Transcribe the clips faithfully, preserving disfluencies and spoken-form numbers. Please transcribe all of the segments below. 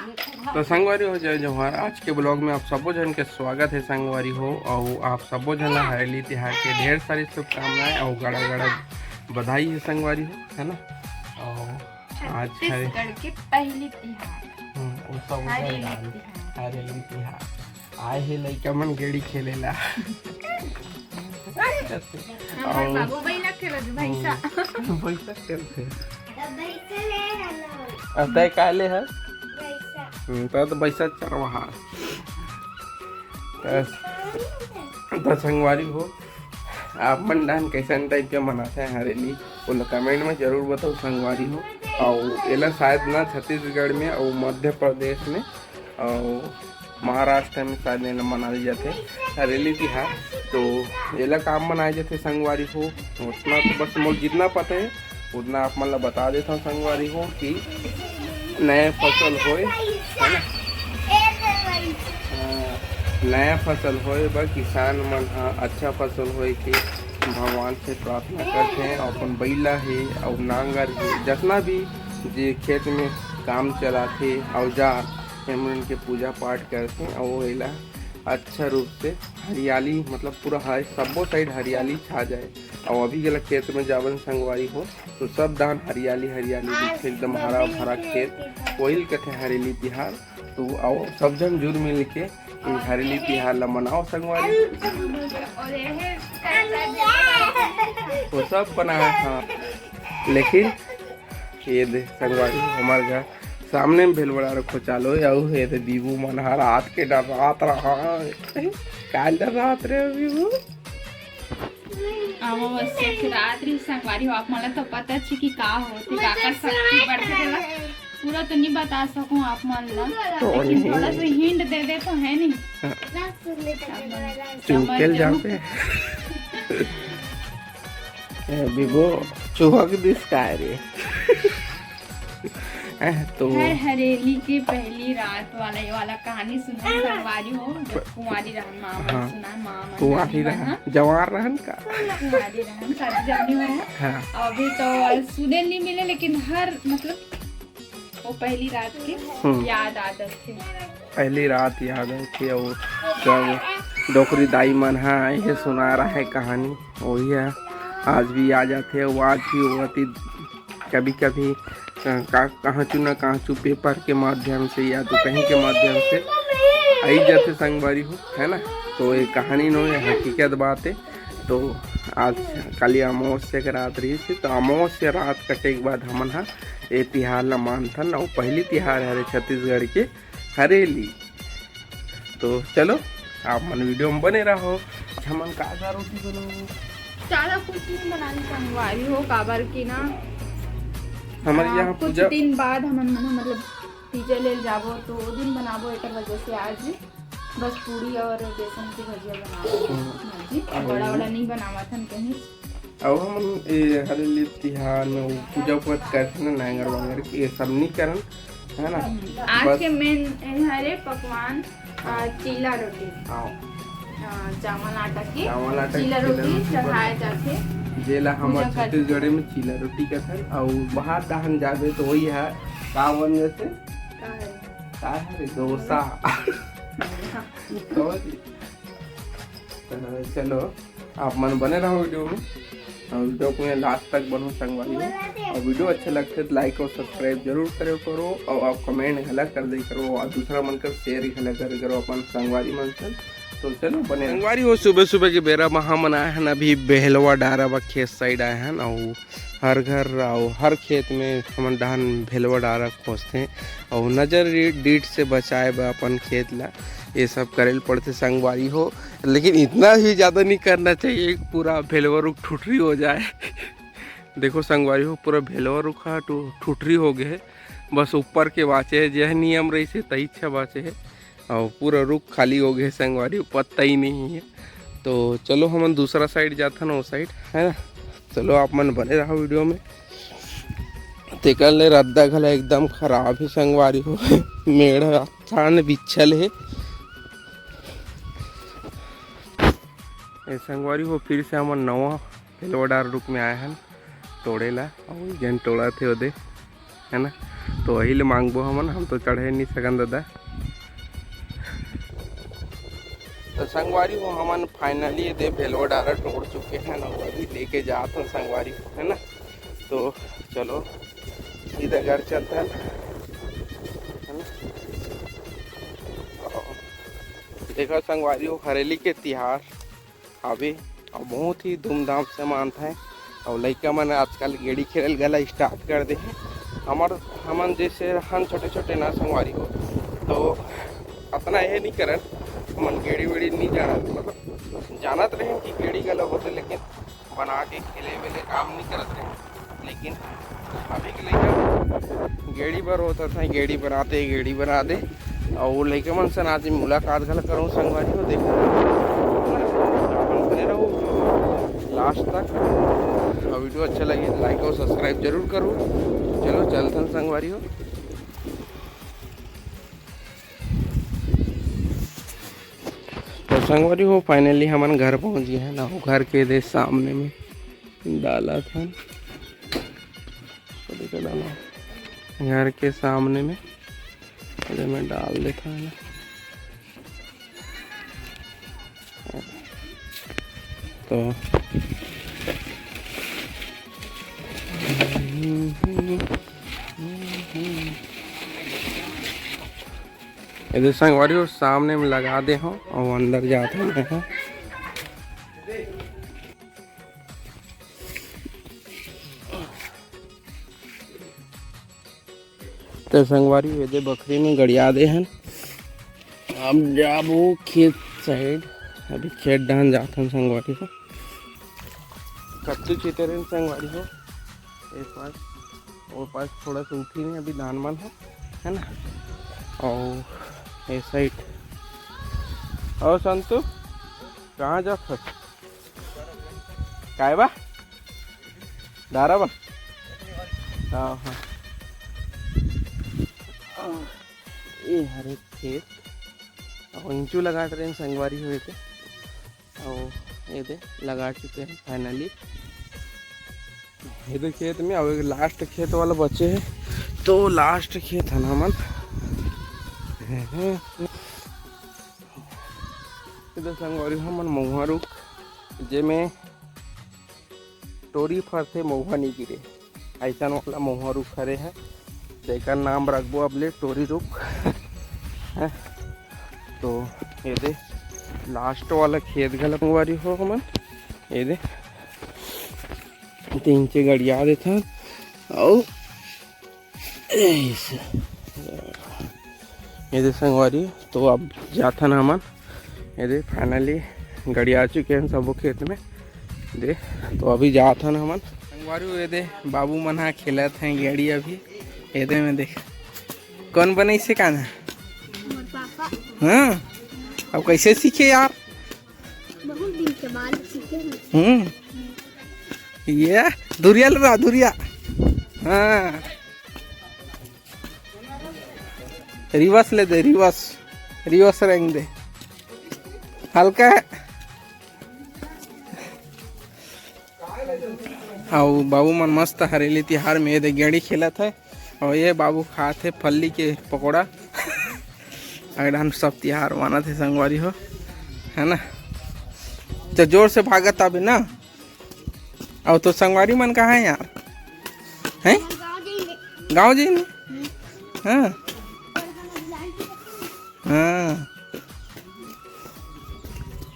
तो संगवारी हो, जय जोहार। आज के ब्लॉग में आप सबो झन के स्वागत है संगवारी हो, और आप सबो झन ला हरेली तिहार के ढेर सारी शुभकामनाएं और गड़ा गड़ा बधाई है संगवारी हो, है ना। और आज है छत्तीसगढ़ के पहली तिहार। हम्म, वो सब उधर हरेली डाल। तिहार। हरेली तिहार। आए हे लइका मन गेड़ी खेले ला। हमर और बाबू बइला खेलत भैंसा। हम्म, भैंसा खेलथे। अब तय का ले है? हम्म, तय तो भैंसा चरवाहा। त, त संगवारी हो, आप मन डाहन कैसन टाइप के मनाते हैं हरेली, वो लोग कमेंट में जरूर बताओ संगवारी हो। और एला शायद ना छत्तीसगढ़ में और मध्य प्रदेश में और महाराष्ट्र में शायद एला मनाए जाथे हरेली तिहार। तो एला काम मनाए जाथे संगवारी हो, उतना तो बस मोर जितना पता है उतना आप मन ला बता देता हूँ संगवारी हो कि नया फसल होए, है ना? हाँ, नया फसल होए बर किसान मन ह अच्छा फसल होए के भगवान से प्रार्थना करथे। अपन बइला हे और नांगर हे, जतना भी जे खेत में काम चलाथे औजार, एमन के पूजा पाठ करथे और एला अच्छा रूप से हरियाली, मतलब पूरा हर सब्बो साइड हरियाली छा जाए। और अभी गला खेत में जावन संगवारी हो, तो सब धान हरियाली हरियाली दिखथे, एकदम हरा भरा खेत। वही कथे हरेली तिहार। तो आओ सब झन जुर मिल के ये हरेली तिहार ला मनाओ संगवारी। वो सब बनाए था, लेकिन ये दे संगवारी हमारे घर सामने में भेलवड़ा रखो चालो, अउ ये दे दीबू मन ह रात के डर्रात रहा। काल डर्रात रे बीबू। अमावस्या के रात रही संगवारी हो, आप मन ला तो पता छी कि का होथे, काकर शक्ति बढ़थे तेला पूरा तो नहीं बता सकूं आप मन ला, तो लेकिन नहीं। थोड़ा सा हिंट दे दे तो है नहीं। हाँ। आप मन चुकेल जाओ। जाते। ए, बीबू, चुहक दिस काय रे? ए, तो हर हरेली के पहली रात वाला, ये वाला कहानी सुना संगवारी हो, जब कुंवारी रहन, माँ मन हाँ। सुना, माँ मन कुंवारी नानी मन रहन, हाँ। जवान रहन का? कुंवारी रहन, शादी जब नहीं हुआ है। हाँ। अभी तो सुने नहीं मिले, लेकिन हर, मतलब, वो पहली रात की हम्म। याद आदत थे। पहली रात याद आथे, और जब डोकरी दाई मन ह ये सुना रहा है कहानी, वही है आज भी आ जाथे। और आज भी वो अति कभी कभी कहाँ चू ना कहाँ चू पेपर के माध्यम से या तो कहीं के माध्यम से आई जाथे संगवारी हो, है ना। तो ये कहानी नो, ये हकीकत बात है। तो आज काली अमावस्या के रात रही थी, तो अमावस्या रात कटे के बाद हमन ह ये तिहार ला मानथन, अउ पहली तिहार हरे छत्तीसगढ़ के हरेली। तो चलो, आप मन वीडियो में बने रहो। हमन का का रोटी बनाओ? ज्यादा कुछ नहीं बनानी संगवारी हो, काबर की ना हमारे आ, यहाँ कुछ पूजा दिन बाद हमन मन मतलब तीजा ले जाबो, तो वो दिन बनाबो, एकर वजह से आज बस पूरी और बेसन की भजिया बनाबो। हम्म। हाँ जी, और बड़ा बड़ा नहीं बनावा थन कहीं। अब हम ये हरेली तिहार में वो पूजा पाठ करते ना, नांगर वांगर के, ये सब नहीं करन, है ना। हम्म, आज बस के मेन हरे पकवान, आ, चीला रोटी। हाँ। आ, चावल आटा के चावल आटा के चीला चीला रोटी रोटी चढ़ाए बन-, जाथे। जेला हमर पूजा कर- छत्तीसगढ़ी में चीला रोटी कथन, और बाहर दहन जाबे तो वही है, का बन जैसे? का है? का है रे? डोसा। हाँ। समझ? तो चलो, आप मन बने रहो वीडियो में, और वीडियो को यहाँ लास्ट तक बनो संगवारी हो। और वीडियो अच्छा लगथे तो लाइक और सब्सक्राइब जरूर करे करो, और आप कमेंट घला कर दे करो, और दूसरा मन कर शेयर घला करे करो अपन संगवारी मन से। तो चलो बने रहो। संगवारी हो, सुबह सुबह के बेरा में हमन आए हन अभी बेहलवा डारा बा खेत साइड आए हन, और हर घर और हर खेत में हमन डाहन भेलवा डारा खोजथे, और नजर डीठ से बचाए बर अपन खेत ला ये सब करे ल पड़थे संगवारी हो। लेकिन इतना भी ज़्यादा नहीं करना चाहिए कि पूरा भेलवा रुख ठुठरी हो जाए। देखो संगवारी हो, पूरा भेलवा रुख ह ठु-, ठुठरी हो गए हे, बस ऊपर के बाचे हे, जे नियम रही से तही अच्छा बाचे हे। और पूरा रुख खाली हो गए संगवारी, पत्ता ही नहीं है। तो चलो हमन दूसरा साइड जाथन, वो साइड, है ना। चलो आप मन बने रहो वीडियो में। तेकर ले रद्दा घला एकदम खराब है संगवारी हो। मेड़ ह अच्छा न बिछल है। ए संगवारी हो, फिर से हमन नवा भेलवा डार रुख में आए हन तोड़े ला, और जन तोड़ा थे ओदे, है ना। तो वही ले मांगबो हमन, हम तो चढ़े नहीं सकन दादा। तो संगवारी हो, हमन finally ये दे भेलवा डारा टोर चुके हैं ना, अभी लेके जात हन संगवारी हो, है ना। तो चलो सीधा घर चलते हैं, है ना। देखो संगवारी हो, हरेली के तिहार हावे अउ बहुत ही धूमधाम से मानथे। अउ लइका मन आजकल गेड़ी खेलल घला start कर दे हे। हमर, हमन जैसे रहन छोटे छोटे ना संगवारी हो, तो अतना ये नहीं करन, हमन गेड़ी वेड़ी नहीं जानत, मतलब जानत रहे कि गेड़ी घला होथे, लेकिन बना के खेले वेले काम नहीं करत रहे। लेकिन अभी के लइका गेड़ी बर होत हे, गेड़ी बनाते, गेड़ी बना दे। अउ लइका मन से आज मुलाकात घला करूँ संगवारी हो, देखो बने रहो last तक। अउ video अच्छा लगे like अउ subscribe जरूर करो। चलो चलथन संगवारी हो। तो संगवारी हो, finally हमन घर पहुंच गए हैं ना, घर के दे सामने में डाला था, तो देखो डाला घर के सामने में, अरे मैं डाल देता है ना। तो ये दे संगवारी हो, सामने में लगा दे हो और अंदर जाते हैं। तो संगवारी हो, ये दे बखरी में गड़िया दे हन। अब जाबो खेत side, अभी खेत डहन जात हन संगवारी हो। कद्दू छीते रहेन संगवारी हो, एक पास, वो पास थोड़ा सा उठी नहीं, अभी धान मन है, है ना। और ये side, और संतु कहाँ जात हस? काय बा? डारा बा? हाँ, हाँ। ये हरे खेत। और इंचू लगा रहे हैं संगवारी हो एदे। और ये दे लगा चुके हैं finally। ये दे खेत में, अब एक last खेत वाला बचे है, तो last खेत है ना मन। ये दे संगवारी हो मन महुआ रुख, जेमे टोरी फरथे महुआ नी गिरे, ऐसन वाला महुआ रुख हरे है, तेकर नाम रखबो अब ले टोरी रुख। हैं? तो ये दे last वाला खेत घला संगवारी हो हमन, ये दे तीन चे गड़िया देथन। और ऐसे। ये दे संगवारी, तो अब जाथन हमन। ये दे finally गड़िया चुके हैं सबो खेत में। दे, तो अभी जाथन हमन। संगवारी, ये दे बाबू मन हा खेलत हैं गेड़ी अभी। ये दे में देख, कौन बनइसे कान्हा? मोर पापा। हाँ, अब कैसे सीखे यार? बहुत दिन के बाद सीखे हैं। हम्म, ये दुरिया ले रहा, दुरिया। हाँ, reverse ले दे, reverse, reverse रेंग दे, हल्का है। अउ बाबू मन मस्त हरेली तिहार में ये दे गेड़ी खेलत है, और ये बाबू खात है फल्ली के पकौड़ा। अगड़ान सब तिहार मानत है संगवारी हो, है ना। तो जोर से भागत अभी ना। और तो संगवारी मन कहाँ है यार? हैं? गाँव जाइने। हाँ। हाँ।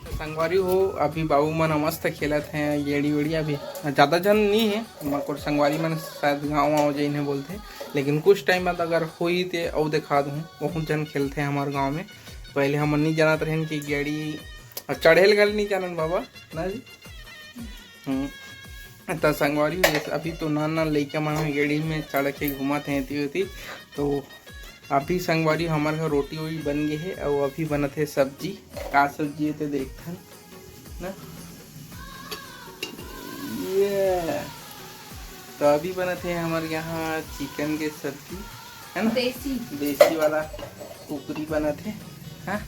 संगवारी हो, अभी बाबू मन मस्त खेलत हैं गेड़ी वेड़ी। अभी ज़्यादा झन नहीं है, मकोर संगवारी मन शायद गाँव वाँव जइन है बोलथे, लेकिन कुछ time बाद अगर होई ते अउ देखा दूँ, बहुत झन खेलथे हमारे गाँव में। पहले हमन नहीं जानत रहन कि गेड़ी, और चढ़ेल गल नहीं जानन बाबा ना जी। हम्म। त संगवारी हो, जैसे अभी तो नान नान लइका मन ह गेड़ी में चढ़ के घूमत हे एती ओती। तो अभी संगवारी हो, हमर घर रोटी वोटी बन गे हे, अउ अभी बनत हे सब्जी। का सब्जी हे ते देखथन ना। ये तो अभी बनत हे हमर यहाँ chicken के सब्जी, है ना? देसी। देसी वाला कुकरी बनत हे। हाँ,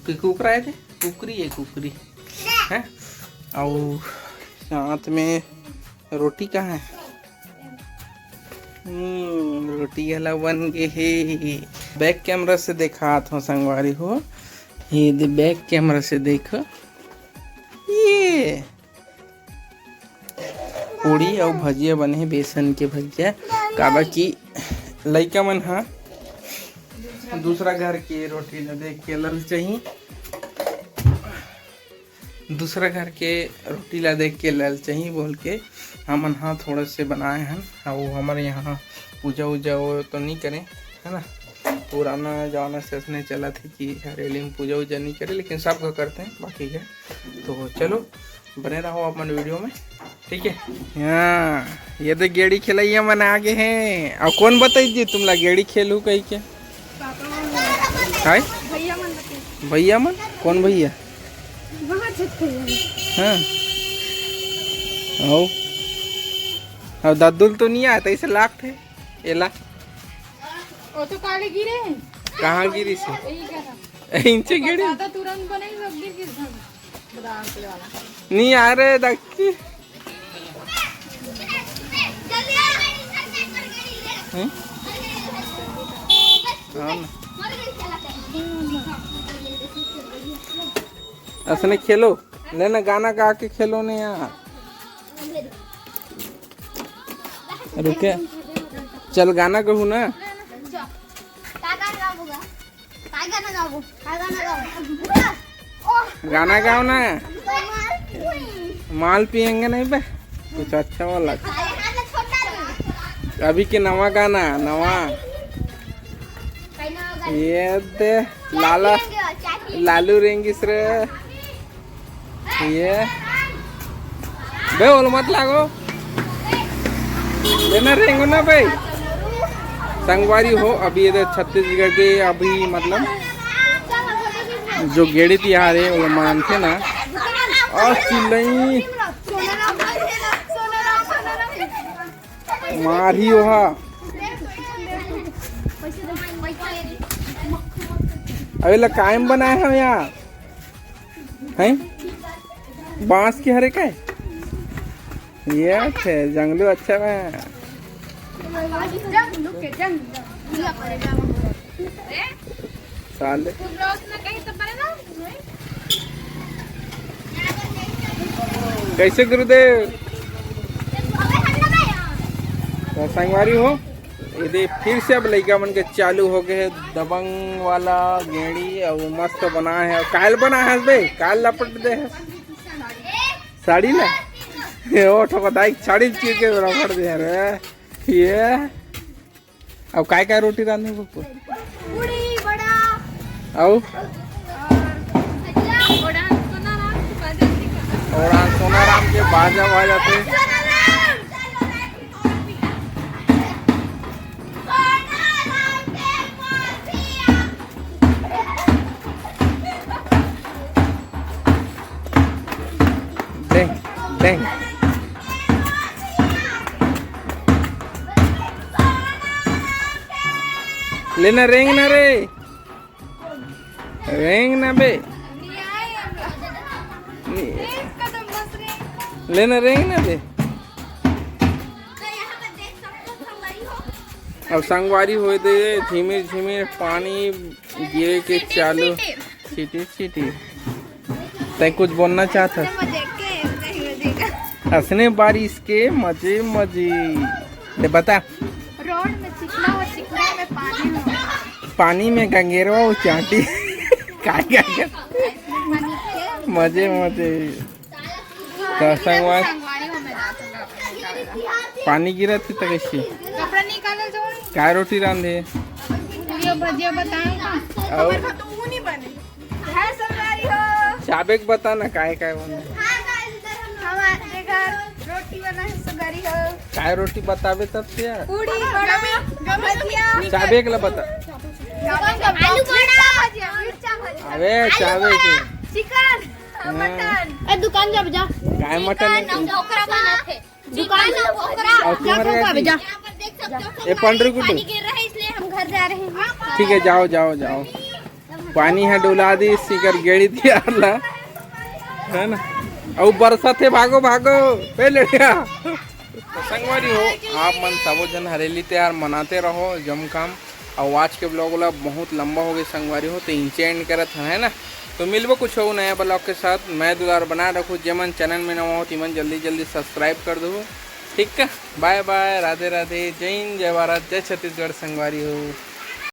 कि कुकरा हे ते? कुकरी हे, कुकरी। हैं? अउ साथ में रोटी कहाँ हे? हम्म, रोटी घला बन गे हे। बैक कैमरा से देखात हो संगवारी हो, ये दे बैक कैमरा से देखो, ये पूड़ी अउ भजिया बने हे, बेसन के भजिया, काबर कि लइका मन ह दूसरा घर के रोटी ला देख के ललचाही, दूसरा घर के रोटी ला देख के ललचाही बोल के हमन ह थोड़ा से बनाए हन। अउ हमर यहाँ पूजा उजा वो तो नहीं करे, है ना, पुराना जमाना से असने चलत हे कि हरेली में पूजा उजा नहीं करे, लेकिन सब घर करते हैं बाकी घर। तो चलो, बने रहो अपन वीडियो में, ठीक है। हाँ, ये तो गेड़ी खेलैया मन आ गे हैं। अउ कौन बताई जी तुमला गेड़ी खेलू कही के? हाय, भैया मन बताई। भैया मन? कौन भैया? वहाँ छत पे है। हाँ। आओ। अब दद्दुल तो नहीं आया, तैसे लाग थे। एला। वो तो काले गिरे हैं। कहाँ गिरी से? यही क्या था? इंचे गेड़ी? पता तुरंत बने, सब गिर गिर था। नहीं आ रहे दक्की। हम्म? हाँ ना। असने खेलो, लेना गाना गा के खेलो ने यार। रुके, चल गाना गहू ना। का गाना गाबो गा? का गाना गाबो? का गाना गाबो? ओह! गाना गाओ ना। माल पियेंगे नहीं बे, कुछ अच्छा वाला। अभी के नवा गाना, नवा। ये दे लाला, लालू रेंगिस रे। ये बे, ओल मत लागो। बे ना रेंगो ना बे। संगवारी हो, अभी ये छत्तीसगढ़ के अभी मतलब जो गेड़ी तिहार है वो मानते ना। और चिल्लई मारही ओहा। अबे ला कायम बनाए हम यार। हैं? बांस के हरे का? ये थे जंगलो अच्छा बा। साले। कैसे गुरुदेव? तो संगवारी हो, ये दे फिर से अब लइका मन के चालू हो गए है दबंग वाला गेड़ी। और मस्त बनाए है। काल बनाए है बे, काल लपट दे है साड़ी ला। ये ओठ बताई, साड़ी चीर के रपट दे है रे। ये अब काय काय रोटी रांधे पप्पू? पूड़ी, बड़ा। अउ? और भजिया। और आज सोनाराम के बाजा दिखा। और आज सोनाराम के बाजा बाजाते। डेंग, डेंग। लेना रेंग ना रे, रेंग ना बे। लेना रेंग ना बे। अब संगवारी होए दे, झिमिर झिमिर पानी गिरे के चालू। छिटी छिटी। तै कुछ बोलना चाहत हस? मजे के, नहीं मजे का। असने बारिश के मजे मजे। ले बता। रोड में चिकना हो, चिकना में पानी हो। पानी में गंगेरवा हो चाटी। काय काय कर? मजे मजे। तो संगवारी। संगवारी हो, मैं जात हूँ कपड़ा निकालने। पानी गिरत हे तो कैसे? कपड़ा निकालल जाओ। काय रोटी रांधे? ये भजिया बताऊँ का? और? है संगवारी हो। चाबेक बता ना, काय काय बने? हमारे घर रोटी बना है संगवारी हो। काय रोटी बताबे तब से यार? पूड़ी, बड़ा, भजिया। चाबेक ला बता। आलू बड़ा, भजिया, मिर्चा भजिया। अबे, आलू चाबेक बड़ा, के। चिकन, हाँ। मटन। ए, दुकान जा, जा। काय मटन चिकन है? अउ बोकरा बनाथे। दुकान चिकन अउ बोकरा। अउ तुम्हारे जा, जा। यहाँ पर देख सकते हो, ए, पंडरी गुड्डू। पानी गिर रहा है, इसलिए हम घर जा रहे हैं। ठीक है, जाओ, जाओ, जाओ। पानी ह डोला दिस, सिकर गेड़ी तिहार ला, है ना? अउ बरसत हे, भागो, भागो, ए लड़िया। संगवारी हो, आप मन सबो झन हरेली त्योहार मनाते रहो जमकाम। अउ आज के ब्लॉग वाला बहुत लंबा हो गई संगवारी हो, तो इंचे एंड करत हन, है ना। तो मिलबो कुछ हो नया ब्लॉग के साथ। मैं दुलार बना रखो, जे मन चैनल में नवा हो, तिमन जल्दी जल्दी सब्सक्राइब कर दो। ठीक है, बाय बाय, राधे राधे, जय हिंद, जय भारत, जय छत्तीसगढ़ संगवारी हो।